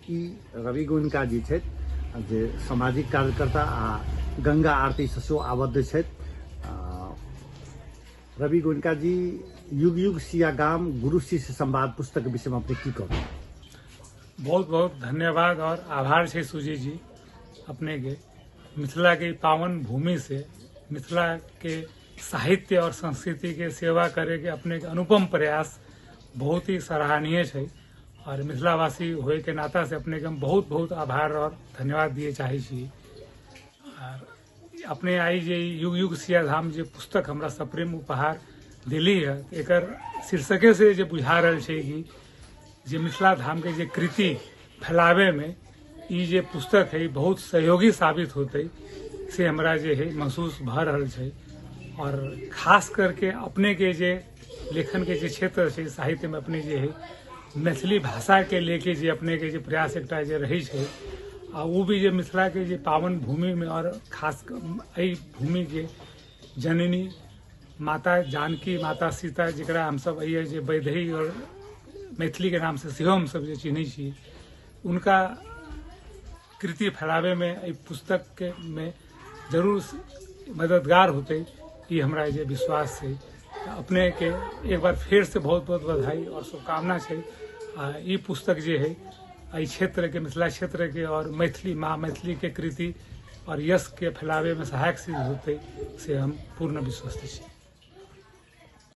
ई रवि गोयनका जी छथि जे सामाजिक कार्यकर्ता आ गंगा आरतीसँ सेहो आबद्ध छथि। रवि गोयनका जी, युग युग सिया गाम गुरु शिष्य संवाद पुस्तक के विषय में अपने की कहब? बहुत बहुत धन्यवाद और आभार छै सुजीत जी अपने के। मिथिला के पावन भूमि से मिथिला के साहित्य और संस्कृति के सेवा करे के अपने के अनुपम प्रयास बहुत ही सराहनीय छै और मिथिलावासी होए के नाता से अपने के हम बहुत बहुत आभार और धन्यवाद दिए चाहे छी। और अपने आई जे युग युग सिया धाम जे पुस्तक हमरा सप्रेम उपहार दिली है, एकर शीर्षके से जे बुझा रहल छै कि जे मिथिला धाम के जे कृति फैलावे में ई जे पुस्तक है बहुत सहयोगी साबित होते से हमरा जे है महसूस भऽ रहल छै। और खास करके अपने के जे लेखन के जे क्षेत्र छै साहित्य में अपने जे है मैथिली भाषा के लेके जे अपने के जे प्रयास एकटा जे रहै छै आ ओ भी जे मिथिला के जे पावन भूमि में और खास एहि भूमि के जननी माता जानकी माता सीता जकरा हमसब एहि जे वैदेही और मैथिली के नाम से सेहो हमसब जे चिन्है छी, उनका कृति फैलावे में एहि पुस्तक के में जरूर मददगार होते, ई हमरा जे विश्वास छै। अपने के एक बार फिर से बहुत बहुत बधाई और शुभकामना छै। आ ई पुस्तक जे है एहि क्षेत्र के मिथिला क्षेत्र के और मैथिली माँ मैथिली के कृति और यश के फैलावे में सहायक सिद्ध होते से हम पूर्ण विश्वस्त छी।